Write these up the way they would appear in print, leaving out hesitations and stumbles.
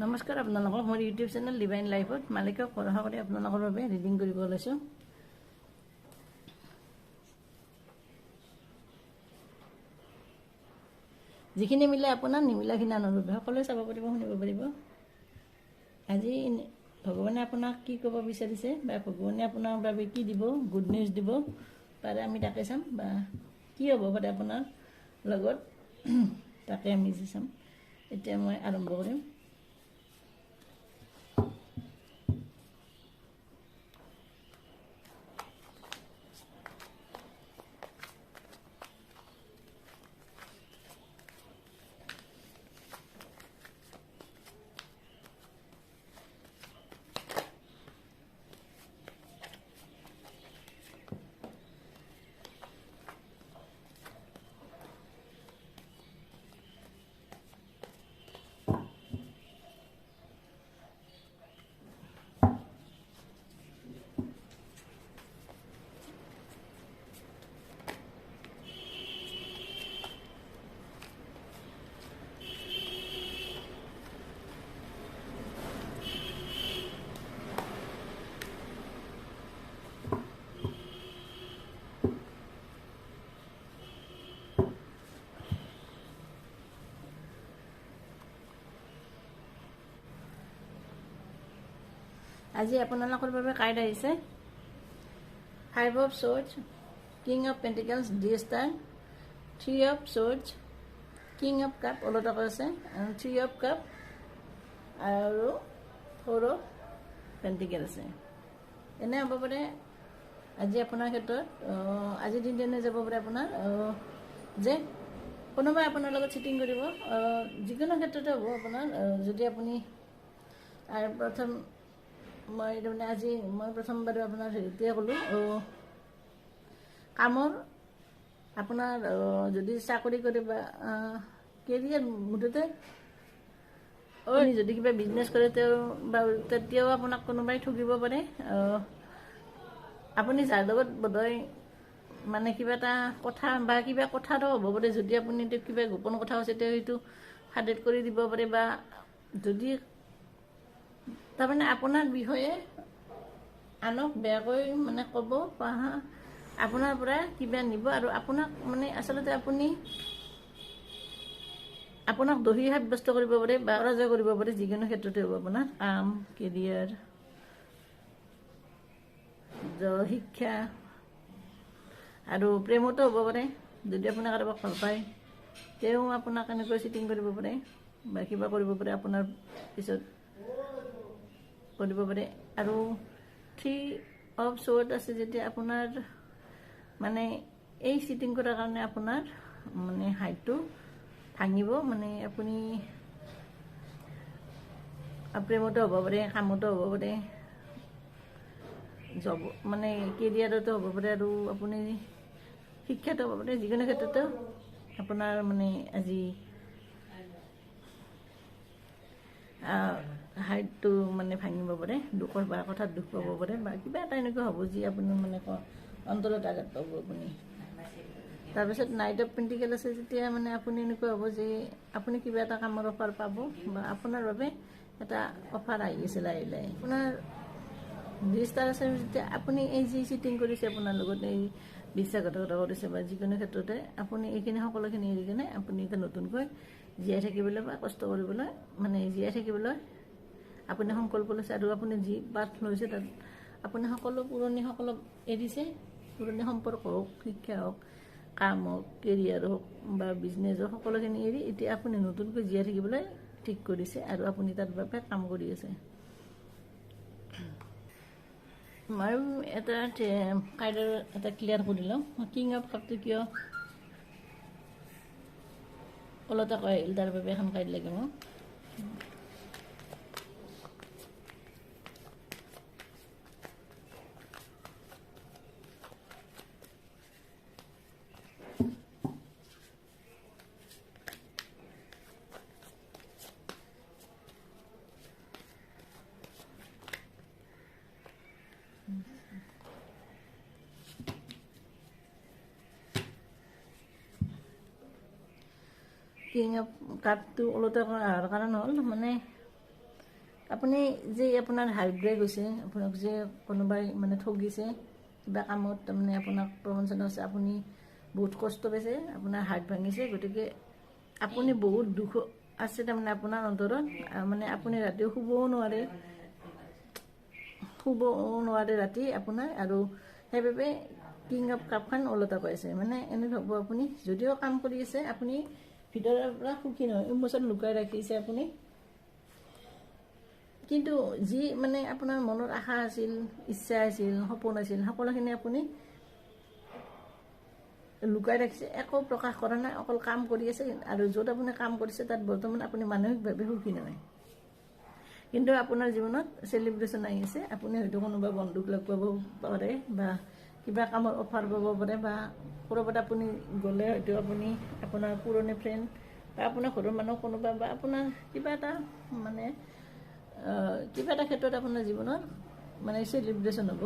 নমস্কাৰ আপোনালোকক মোৰ ইউটিউব চেনেল ডিভাইন লাইফত মালিকক ভৰসা কৰি আপোনালোকৰ বাবে ৰিডিং কৰিব ওলাইছোঁ। যিখিনি মিলে আপোনাৰ, নিমিলাখিনি আনৰ বাবে, সকলোৱে চাব পাৰিব, শুনিব পাৰিব। আজি ভগৱানে আপোনাক কি ক'ব বিচাৰিছে বা ভগৱানে আপোনাৰ বাবে কি দিব, গুড নিউজ দিব পাৰে, আমি তাকে চাম, বা কি হ'ব পাৰে আপোনাৰ লগত তাকে আমি চাম। এতিয়া মই আৰম্ভ কৰিম। আজি আপোনালোকৰ বাবে কাৰ্ড আহিছে 5 of swords, king of pentacles, the star, 3 of swords, king of cup ওলটাকৈ আছে, 3 অফ কাপ আৰু 4 অফ পেণ্টিকেল আছে। এনে হ'ব পাৰে আজি আপোনাৰ ক্ষেত্ৰত, আজিৰ দিনটো এনে যাব পাৰে আপোনাৰ যে কোনোবাই আপোনাৰ লগত চিটিং কৰিব, যিকোনো ক্ষেত্ৰতে হ'ব আপোনাৰ। যদি আপুনি আৰু প্ৰথম মই তাৰমানে আজি মই প্ৰথমবাৰ আপোনাৰ হেৰিটোৱে ক'লোঁ, কামৰ আপোনাৰ যদি চাকৰি কৰে বা কেৰিয়াৰ মুঠতে আপুনি যদি কিবা বিজনেছ কৰে তেওঁ বা তেতিয়াও আপোনাক কোনোবাই ঠগিব পাৰে। আপুনি যাৰ লগত বোধহয় মানে কিবা এটা কথা বা কিবা কথাটো হ'ব পাৰে, যদি আপুনি তেওঁক কিবা গোপন কথা আছে তেওঁ সেইটো ফাদিল কৰি দিব পাৰে, বা যদি তাৰমানে আপোনাৰ বিষয়ে আনক বেয়াকৈ মানে ক'ব বা আপোনাৰ পৰা কিবা নিব, আৰু আপোনাক মানে আচলতে আপুনি আপোনাক দোষী সাব্যস্ত কৰিব পাৰে বা পৰাজয় কৰিব পাৰে, যিকোনো ক্ষেত্ৰতে হ'ব আপোনাৰ কাম, কেৰিয়াৰ, শিক্ষা আৰু প্ৰেমতো হ'ব পাৰে। যদি আপুনি কাৰোবাক ভাল পায় তেওঁ আপোনাক এনেকৈ চিটিং কৰিব পাৰে বা কিবা কৰিব পাৰে, আপোনাৰ পিছত কৰিব পাৰে। আৰু 3 অফ চৰ্ট আছে যেতিয়া আপোনাৰ মানে এই চিটিং কৰাৰ কাৰণে আপোনাৰ মানে হাইটটো ভাঙিব, মানে আপুনি প্ৰেমতো হ'ব পাৰে, কামতো হ'ব পাৰে, জব মানে কেৰিয়াৰতো হ'ব পাৰে, আৰু আপুনি শিক্ষাটো হ'ব পাৰে, যিকোনো ক্ষেত্ৰতো আপোনাৰ মানে আজি হাইটটো মানে ভাঙিব পাৰে, দুখৰ বা কথাত দুখ পাব পাৰে, বা কিবা এটা এনেকুৱা হ'ব যি আপুনি মানে অন্তৰত আঘাত পাব আপুনি। তাৰপিছত নাইট অফ পেণ্টিকেল আছে যেতিয়া মানে আপুনি এনেকুৱা হ'ব যে আপুনি কিবা এটা কামৰ অফাৰ পাব বা আপোনাৰ বাবে এটা অফাৰ আহি আছে লাহে লাহে। আপোনাৰ ষ্টাৰ আছে যেতিয়া আপুনি এই যি চিটিং কৰিছে আপোনাৰ লগত, এই বিশ্বাসঘাতকতা কৰিছে বা যিকোনো ক্ষেত্ৰতে আপুনি এইখিনি সকলোখিনি এৰি কিনে আপুনি এতিয়া নতুনকৈ জীয়াই থাকিবলৈ বা কষ্ট কৰিবলৈ মানে জীয়াই থাকিবলৈ আপুনি সংকল্প লৈছে, আৰু আপুনি যি পাঠ লৈছে তাত আপুনি সকলো পুৰণি সকলো এৰিছে, পুৰণি সম্পৰ্ক হওক, শিক্ষা হওক, কাম হওক, কেৰিয়াৰ হওক বা বিজনেছ হওক, সকলোখিনি এৰি এতিয়া আপুনি নতুনকৈ জীয়াই থাকিবলৈ ঠিক কৰিছে আৰু আপুনি তাৰ বাবে কাম কৰি আছে। মই এটা কাৰ্ডৰ এটা ক্লিয়াৰ কৰি লওঁ। কিং অফ কাপটো কিয় ওলটাকৈ আহিল তাৰ বাবে এখন কাৰ্ড লাগে মোক। কিং অফ কাপটো ওলোটা অহাৰ কাৰণ হ'ল মানে আপুনি যে আপোনাৰ হাৰ্ট ব্ৰেক হৈছে, আপোনাক যে কোনোবাই মানে ঠগিছে কিবা কামত, তাৰমানে আপোনাক প্ৰবঞ্চনা হৈছে, আপুনি বহুত কষ্ট পাইছে, আপোনাৰ হাৰ্ট ভাঙিছে, গতিকে আপুনি বহুত দুখ আছে তাৰমানে আপোনাৰ অন্তৰত, মানে আপুনি ৰাতিও শুবও নোৱাৰে, ৰাতি আপোনাৰ, আৰু সেইবাবে কিং অফ কাপখন ওলটা পাইছে। মানে এনে ভাব আপুনি যদিও কাম কৰি আছে, আপুনি ভিতৰৰ পৰা সুখী নহয়, ইমোচন লুকাই ৰাখিছে আপুনি, কিন্তু যি মানে আপোনাৰ মনৰ আশা আছিল, ইচ্ছা আছিল, সপোন আছিল, সকলোখিনি আপুনি লুকাই ৰাখিছে, একো প্ৰকাশ কৰা নাই, অকল কাম কৰি আছে। আৰু য'ত আপুনি কাম কৰিছে তাত বৰ্তমান আপুনি মানসিকভাৱে সুখী নহয়, কিন্তু আপোনাৰ জীৱনত চেলিব্ৰেশ্যন আহি আছে। আপুনি হয়তো কোনোবা বন্ধুক লগ পাব পাৰে বা কিবা কামৰ অফাৰ পাব পাৰে, বা ক'ৰবাত আপুনি গ'লে হয়তো আপুনি আপোনাৰ পুৰণি ফ্ৰেণ্ড বা আপোনাৰ ঘৰৰ মানুহ কোনোবা বা আপোনাৰ কিবা এটা মানে কিবা এটা ক্ষেত্ৰত আপোনাৰ জীৱনত মানে চেলিব্ৰেশ্যন হ'ব,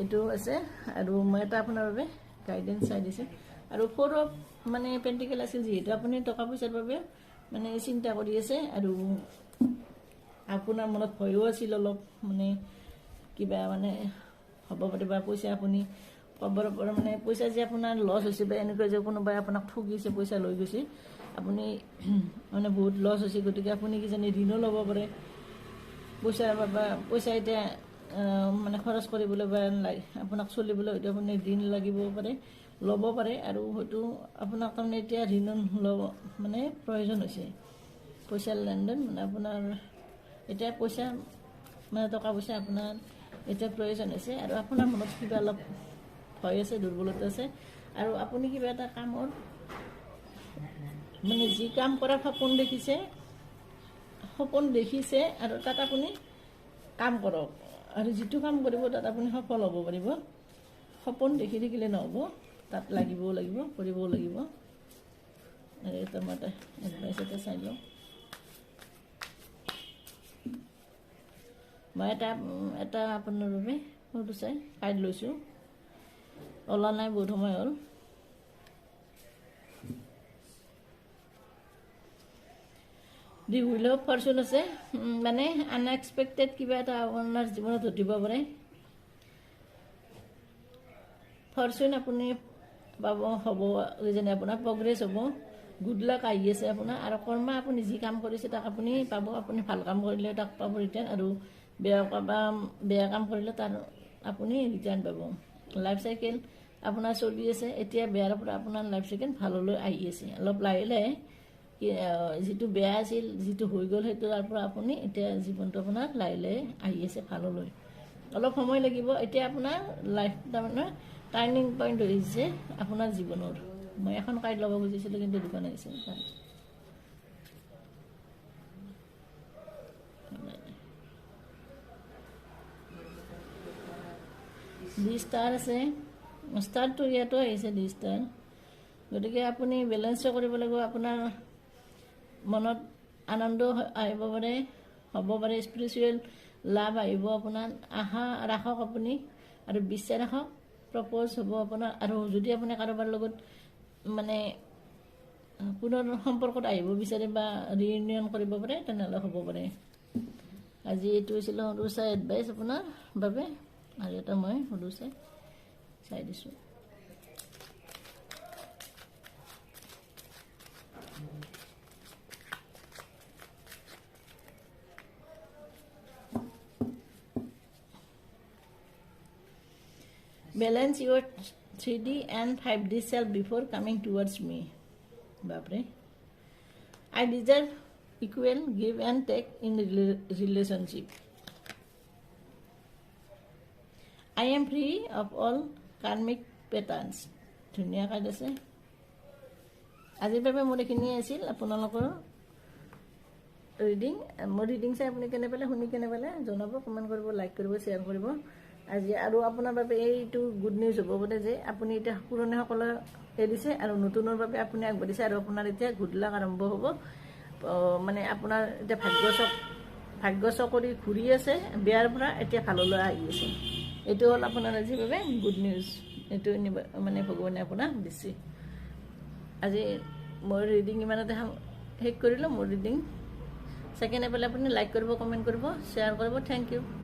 এইটো আছে। আৰু মই এটা আপোনাৰ বাবে গাইডেঞ্চ চাই দিছোঁ। আৰু ফ'ৰ অফ মানে পেণ্টিকেল আছিল, যিহেতু আপুনি টকা পইচাৰ বাবে মানে চিন্তা কৰি আছে, আৰু আপোনাৰ মনত ভয়ো আছিল অলপ, মানে কিবা মানে হ'ব পাৰে বা পইচা আপুনি ক'বৰ পৰা মানে পইচা যে আপোনাৰ লছ হৈছে বা এনেকুৱা যে কোনোবাই আপোনাক ঠগিছে, পইচা লৈ গৈছে, আপুনি মানে বহুত লছ হৈছে, গতিকে আপুনি কিজানি ঋণো ল'ব পাৰে পইচা বা পইচা এতিয়া মানে খৰচ কৰিবলৈ বা আপোনাক চলিবলৈ হয়তো আপুনি ঋণ লাগিব পাৰে, ল'ব পাৰে, আৰু হয়তো আপোনাক তাৰমানে এতিয়া ঋণ ল'ব মানে প্ৰয়োজন হৈছে, পইচাৰ লেনদেন মানে আপোনাৰ এতিয়া পইচা মানে টকা পইচা আপোনাৰ এতিয়া প্ৰয়োজন হৈছে। আৰু আপোনাৰ মনত কিবা অলপ ভয় আছে, দুৰ্বলতা আছে, আৰু আপুনি কিবা এটা কামৰ মানে যি কাম কৰাৰ সপোন দেখিছে, আৰু তাত আপুনি কাম কৰক, আৰু যিটো কাম কৰিব তাত আপুনি সফল হ'ব পাৰিব। সপোন দেখি থাকিলে নহ'ব, তাত লাগিবও লাগিব, কৰিবও লাগিব। আৰু এটা মই এটা এডভাইচ এটা চাই লওঁ। মই এটা এটা আপোনাৰ বাবে ফটো চাই কাৰ্ড লৈছোঁ, ওলোৱা নাই বহুত সময় হ'ল। দি হুইল অফ ফৰচুন আছে, মানে আনএক্সপেক্টেড কিবা এটা আপোনাৰ জীৱনত ঘটিব পাৰে। ফৰচুন আপুনি পাব, হ'ব যেনে আপোনাৰ প্ৰগ্ৰেছ হ'ব, গুড লাক আহি আছে আপোনাৰ। আৰু কৰ্মা আপুনি যি কাম কৰিছে তাক আপুনি পাব, আপুনি ভাল কাম কৰিলে তাক পাব ৰিটাৰ্ণ, আৰু বেয়া কাম কৰিলে তাৰ আপুনি ৰিটাৰ্ণ পাব। লাইফ চাইকেল আপোনাৰ চলি আছে, এতিয়া বেয়াৰ পৰা আপোনাৰ লাইফ চাইকেল ভাললৈ আহি আছে। অলপ লাহে লাহে যিটো বেয়া আছিল, যিটো হৈ গ'ল, সেইটো তাৰ পৰা আপুনি এতিয়া জীৱনটো আপোনাৰ লাহে লাহে আহি আছে ভাললৈ। অলপ সময় লাগিব, এতিয়া আপোনাৰ লাইফ তাৰমানে টাৰ্ণিং পইণ্ট হৈছে আপোনাৰ জীৱনৰ। মই এখন কাৰ্ড ল'ব খুজিছিলোঁ কিন্তু দোকান আহিছে। ডি ষ্টাৰ আছে, ষ্টাৰটো ইয়াতো আহিছে ডি ষ্টাৰ, গতিকে আপুনি বেলেঞ্চো কৰিব লাগিব। আপোনাৰ মনত আনন্দ আহিব পাৰে, হ'ব পাৰে, স্পিৰিচুৱেল লাভ আহিব আপোনাৰ। আশা ৰাখক আপুনি আৰু বিশ্বাস ৰাখক, প্ৰপ'জ হ'ব আপোনাৰ। আৰু যদি আপুনি কাৰোবাৰ লগত মানে পুনৰ সম্পৰ্কত আহিব বিচাৰে বা ৰিইউনিয়ন কৰিব পাৰে, তেনেহ'লে হ'ব পাৰে। আজি এইটো হৈছিল সৰু চাই এডভাইচ আপোনাৰ বাবে, আৰু এটা মই সৰু চাই চাই দিছোঁ। Balance your 3D and 5D self before coming towards me. Bapre. I deserve equal give and take in relationship. I am free of all karmic patterns. ধুনীয়া কাৰ্ড আছে। আজিৰ বাবে মোৰ এইখিনিয়ে আছিল আপোনালোকৰ ৰিডিং। মোৰ ৰিডিং চাই আপুনি কেনে পালে, শুনি কেনে পালে জনাব, কমেণ্ট কৰিব, লাইক কৰিব, শ্বেয়াৰ কৰিব। আজি আৰু আপোনাৰ বাবে এইটো গুড নিউজ হ'ব পাৰে যে আপুনি এতিয়া পুৰণিসকলে এৰিছে আৰু নতুনৰ বাবে আপুনি আগবাঢ়িছে, আৰু আপোনাৰ এতিয়া গুড লাক আৰম্ভ হ'ব। মানে আপোনাৰ এতিয়া ভাগ্য চকৰি ঘূৰি আছে, বেয়াৰ পৰা এতিয়া ভাললৈ আহি আছে। এইটো হ'ল আপোনাৰ আজিৰ বাবে গুড নিউজ। এইটো মানে ভগৱানে আপোনাক দিছে। আজি মোৰ ৰিডিং ইমানতে শেষ কৰিলোঁ। মোৰ ৰিডিং চাই চাই কেনে পেলাই আপুনি লাইক কৰিব, কমেণ্ট কৰিব, শ্বেয়াৰ কৰিব। Thank you.